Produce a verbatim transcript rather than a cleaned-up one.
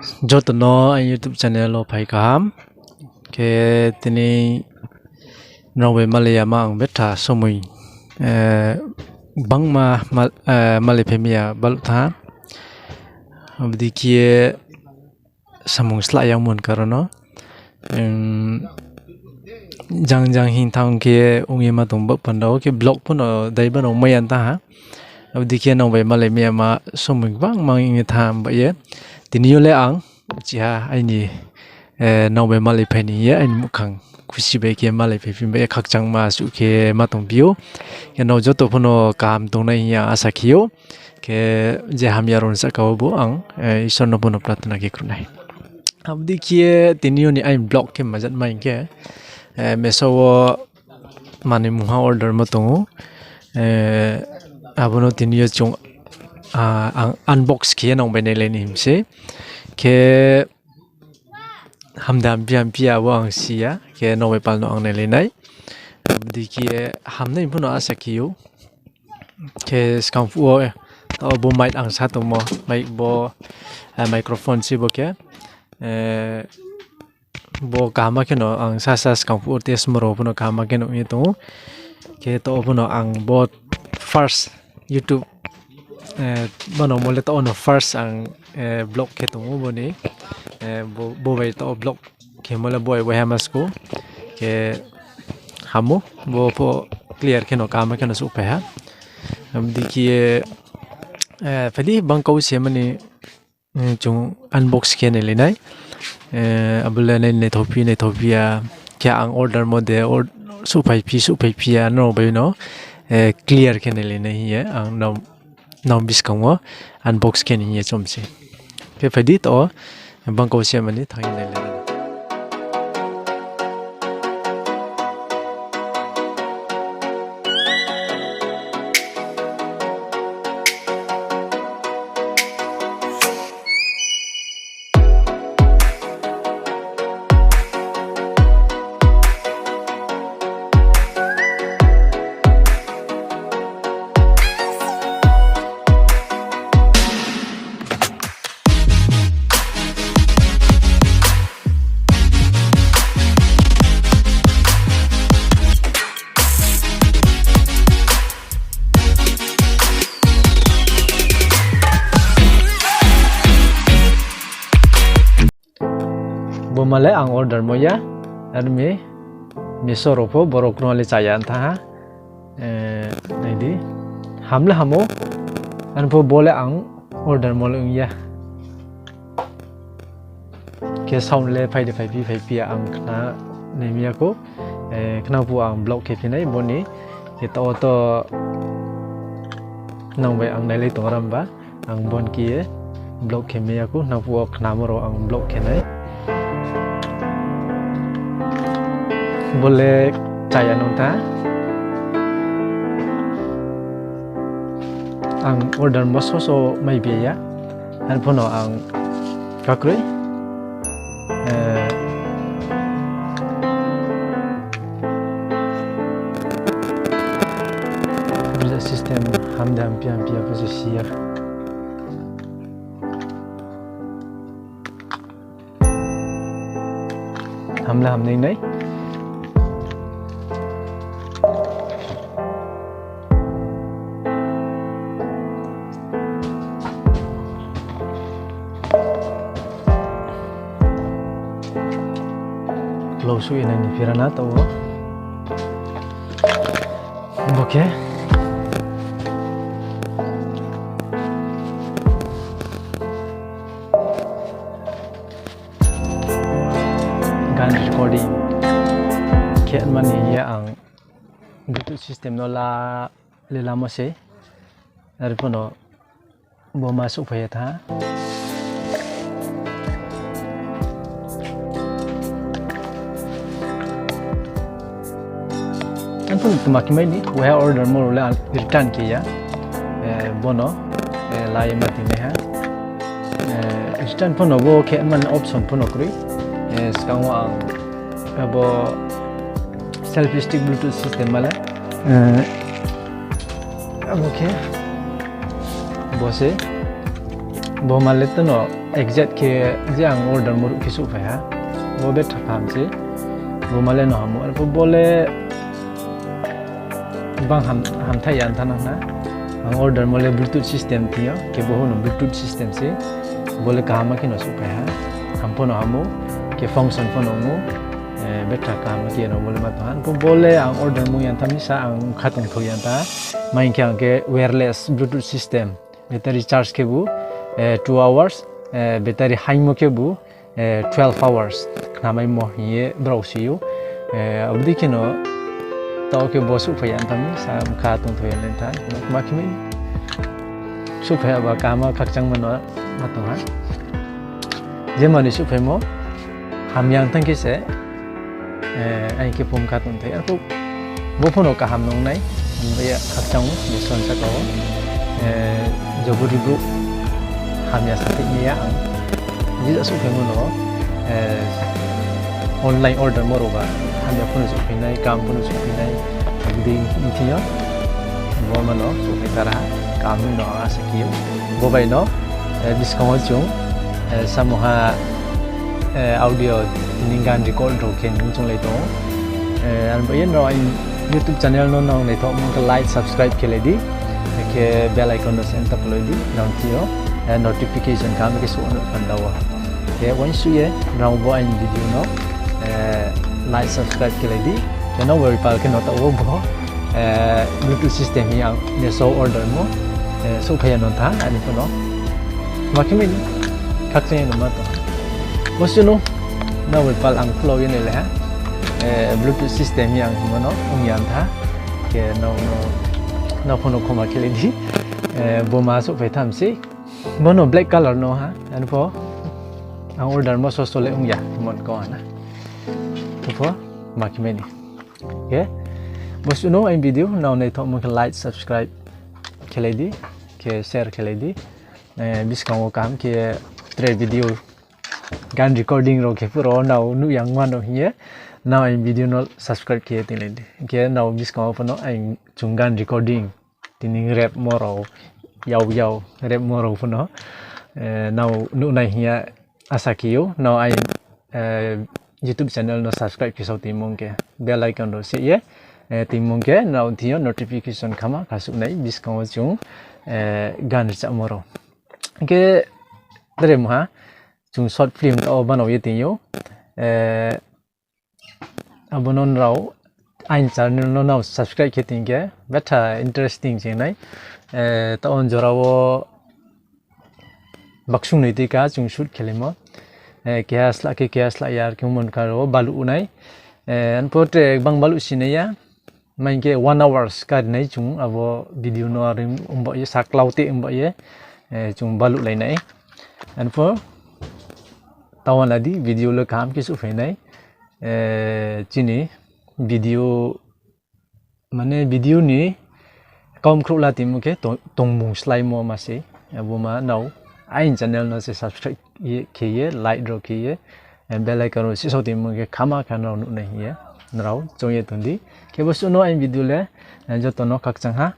Joto no aini YouTube channel wo phai kaham. Khe tini nrao bai malai yama ang betha somoi, eh, bangma mal-, eh, malai phai mai ya baluh tha. Abo dei khe samung slah yangmo ni karon no. Em, jang jang hing thanng khe ong ye ma tong ba panda wo khe vlog pho no daiba no mai ya tha ha. Abo dei khe nrao bai malai mai yama somoi bangma ong ye tha ba ye. Tini yo le ang chiha aini, eh, nrao bai malai phai ni hing ye aini muhkhang khusi bai khe malai phai phi ba ye khakchangma suh khe ma tongphi ou. Khe nrao joto pho no kaham tongnai hing ye ang asa khe ou. Khe je hamya rao ni sahka wo bo ang, eh, Isor no pho no prarthana khe khruh nai. Abo dei khe tini yo ni aini vlog khe majat mai hing khe, eh, Meesho wo manoi mungha order mo tong ou. Eh, abo no tini yo chung, ah, ang unbox khe ye nrao bai nailai ni hing se. Khe hamda hamphi hamphi ya abo ang si ya. Khe nrao bai pal no ang nailai nai. Abo dei khe hamnai pho no asa khe ou. Khe skang phuh wo, eh, taoh bo mic ang sa tongmo, mic bo, eh, microphone se bo khe, eh, bo kaham khe no ang sasa skang phuh wo test mo rao pho no kaham khe no ong ye tong ou. Khe taoh pho no ang bo first YouTube, eh, bo no mo le taoh no first ang, eh, vlog khe tong ou bo ni, eh, bo, bo bai taoh vlog khemo le bo bai waiha ma skou. Khe hamo, bo pho clear khe no kaham khe no souhphai ha. Abo dei khe, eh, phai di bang kau se mani, eh, chung unbox khe nailai nai. Eh, abo le nai, naithaophi, naithaophi ya. Khe ang order mo de, or-, souhphaiphi, souhphaiphi ya, nrao bai no, eh, clear khe nailai nai hing ye ang nrao buskang wo unbox khe ni hing ye chom se. Khe phai di taoh, bang kau se mani thanng ye nailai nai. Bo ma le ang order mo ya, ar mi Meesho rao pho borok no le chaya tha ha. Eh, nai di. Ham le hamo, ar pho bo le ang order mo le ong ya. Khe sound le phai de phaiphi, phaiphi ya ang khna nai mi ya khou. Eh, khna phuh ang vlog khe phi nai bo ni. Khe taoh to nang bai ang nailai tong ram ba. Ang bo ni khe vlog khe mai ya khou, khna phuh wo khnamo rao ang vlog khe nai. Bo le chaya nung tha. Ang order mo so so mai bi ya. Ar pho no ang kakroi, eh, system hamda hamphi hamphi ya pho se si ya. Ham le hamnai nai. Lo suh ye nai ni phira na taoh wo. Bo khe. Gan recording khe mani ye ang Bluetooth system no la le lamo se. Ar pho no bo ma souhphai ya tha. Ang pho tma khe mai ni, waiha order mo rao le ang return khe ya. Eh, bo no, eh, la ye ma tingnai ha. Eh, return pho no bo khe man option pho no kroi. Eh, skang wo ang abo selfie stick Bluetooth system ma le. Eh, abo khe bo se. Bo ma le to no exact khe je ang order mo ruh khe souhphai ha. Bo betha kaham se. Bo ma le no ham ou. Arphuh bo le bang ham, hamthai ya ntha nang na. Ang order mo le Bluetooth system thing yo, khe bo pho no Bluetooth system se. Bo le kaham khe no souhphai ha. Ham pho no ham ou, khe function pho no ong ou. Betha kaham khe no bo le ma tong ha. Arphuh bo le ang order mo ya ntha mi sa ang kha tongthou ya ntha. Ma hing khe ang khe wireless Bluetooth system. Battery charge khebu two hours, battery haingmo khebu twelve hours khnamaimo hing ye brao si ou. Abo dei khe no taoh khe bo souhphai ya ntha mi sa ang kha tongthou ya le ntha. Ma khe mi souhphai ya ba kaham khakchangma no ma tong ha. Je manoi souhphaimo hamya ntha khe se, aini khe phone kha tongthai. Arphuh bo pho no kaham nung nai, himba ya khakchang ou, je son saka wo, jobori brouh hamya sa thik ni ya ang. Je ja souhphaimo no, online order mo rao ba, hamya pho no souhphai nai, kaham pho no souhphai nai, abo dei thing yo. Bo ma no souhphai tara ha, kaham no ang asa khe ou. Bo bai no buskang wo chung samungha audio tini gan record rao khe nung chounglai tong ou. Abo ye nrao aini YouTube channel no nang naithoh mung khe like, subscribe khelai di. Khe bell icon no se ntap lai di, nang thing yo notification kaham khe souh no panda wo. Khe uaingsouh ye nrao bo aini video no like, subscribe khelai di. Khe no wepal khe no taoh wo bo Bluetooth system hing ang Meesho order mo souhphai ya no ntha aini pho no. Ma khe mi ni khakchang ye no ma tong. Bo suh no, na wepal ang khulau ye nailai ha. Bluetooth system hing ang hingmo no ong ya ntha. Khe nrao pho no khoma khelai di. Bo ma souhphai tham sei. Bo no black color no ha, ani pho ang order mo soso le ong ya, mon kau ha na. Bo pho ma khe mai ni. Khe bo suh no aini video nrao naithoh mung khe like, subscribe khelai di, khe share khelai di. Buskang wo kaham khe tre video gan recording rao khe phuh rao nrao nuh yang ma no hing ye, nrao aini video no subscribe khe ye tinglai di. Khe nrao buskang wo pho no aini chung gan recording tini repmo rao, yau yau repmo rao pho no nrao nuh nai hing ye asa khe ou. Nrao aini YouTube channel no subscribe khe sao tingmung khe bell icon rao se ye tingmung khe nrao thing yo notification khama kha suh nai buskang wo chung gan rchamo rao. Khe tre mungha chung short film taoh wo banao ye ting ou. Abo no nrao aini channel no nrao subscribe khe ting khe betha interesting se nai. Taoh wo jora wo baksung noi tui ka chung shoot khelaimo. Keha slah khe keha slah ya ar khe mon kha rao baluh nai. Ani pho tre bang baluh si nai ya. Ma hing khe one hours kari nai chung abo video no are ongba ye saklau te ongba ye chung baluh lai nai. Ani pho taoh wo na di video le kaham khe souhphai nai. Chini video, mane video ni kaumkhrouh la tingmung khe tongmung sláimo ma sei. Abo ma nrao aini channel no se subscribe khe ye, like rao khe ye, bell icon rao se sao tingmung khe khama kha nrao nuh nai hing ye nrao choung ye tong di. Khe bo suh no aini video le joto no khakchang ha.